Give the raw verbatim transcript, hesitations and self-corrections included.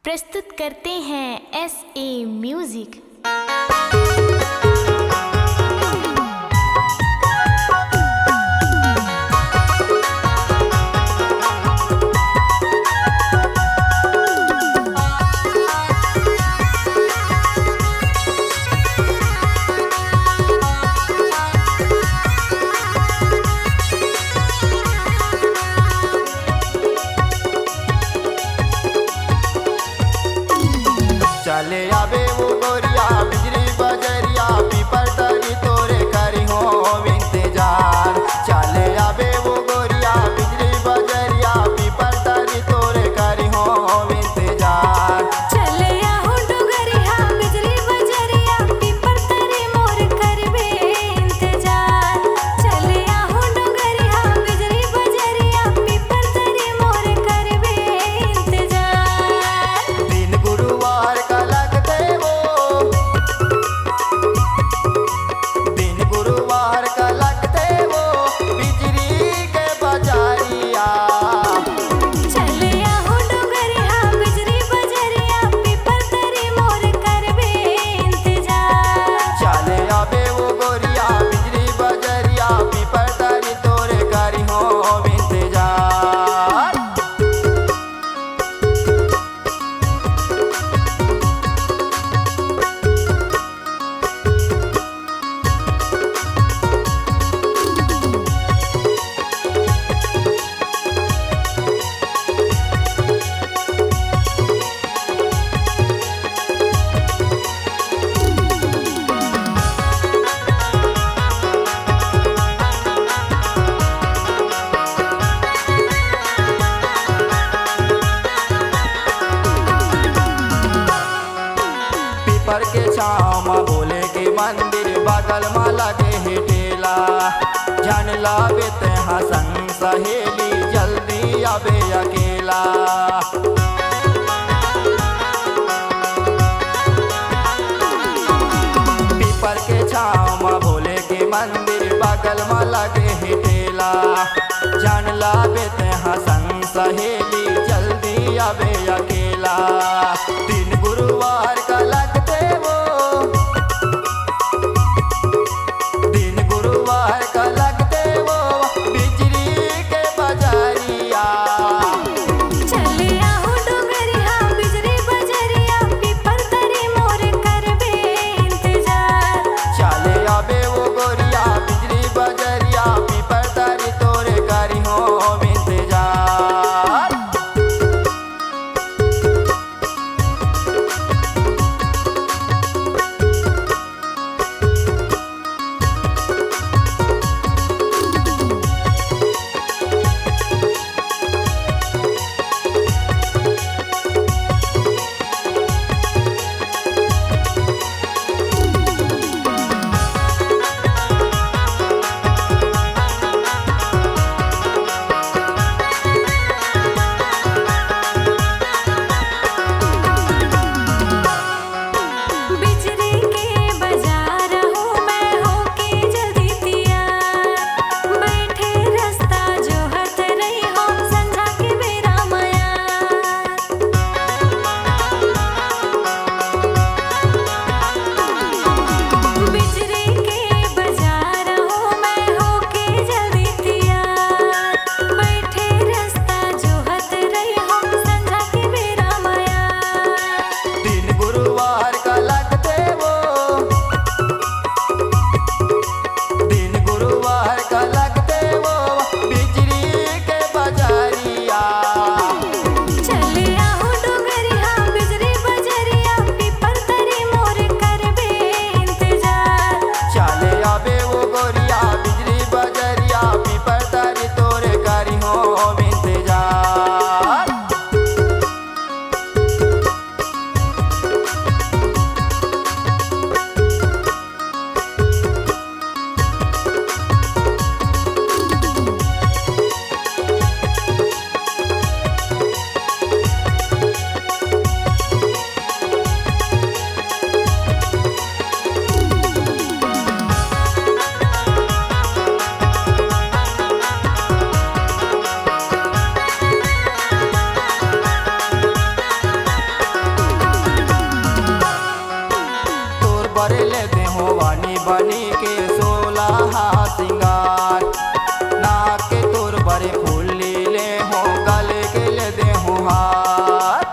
प्रस्तुत करते हैं एस ए म्यूजिक। चले आबे वो गोरिया बिजरी बजरिया, पीपर तरी तोरे करी हो इंतजार। चले आबे वो गोरिया बिजरी बजरिया, पीपर तरी तोरे करी हो इंतजार। चले आहो डोगरिया बिजरी बजरिया, पीपर तरी मोर करबे इंतजार। चले आहो डोगरिया बिजरी बजरिया, पीपर तरी मोर करबे इंतजार। दिन गुरुवार का लगते वो, दिन गुरुवार का लगते वो बिजरी के बजारिया। चले आहो डोगरिया बिजरी बजरिया, पीपर तरी मोर करबे इंतजार। चले आबे वो गोरिया बिजरी बजरिया, पीपर तरी तोरे करी हो इंतजार। पीपर के छांव म भोले के मंदिर, बगल म लगे हे ठेला। जान लाबे तेहा संग सहेली, जल्दी आबे अकेला। पीपर के छांव म भोले के मंदिर, बगल म लगे हे ठेला। जान लाबे तेहा संग सहेली, जल्दी आबे अकेला। दिन गुरुवार का लगते वो, दिन गुरुवार का लगते वो बिजरी के बजारिया। चले आहो डोगरिया बिजरी बजरिया, पीपर तरी मोर करबे इंतजार। चले आबे वो गोरिया बिजरी बजरिया, पीपर तरी तोरे करी हो इंतजार। बनी के सोलह सिंगार, नाक के तोर बर फुल्ली ले हो, गले के ले दे हो हार।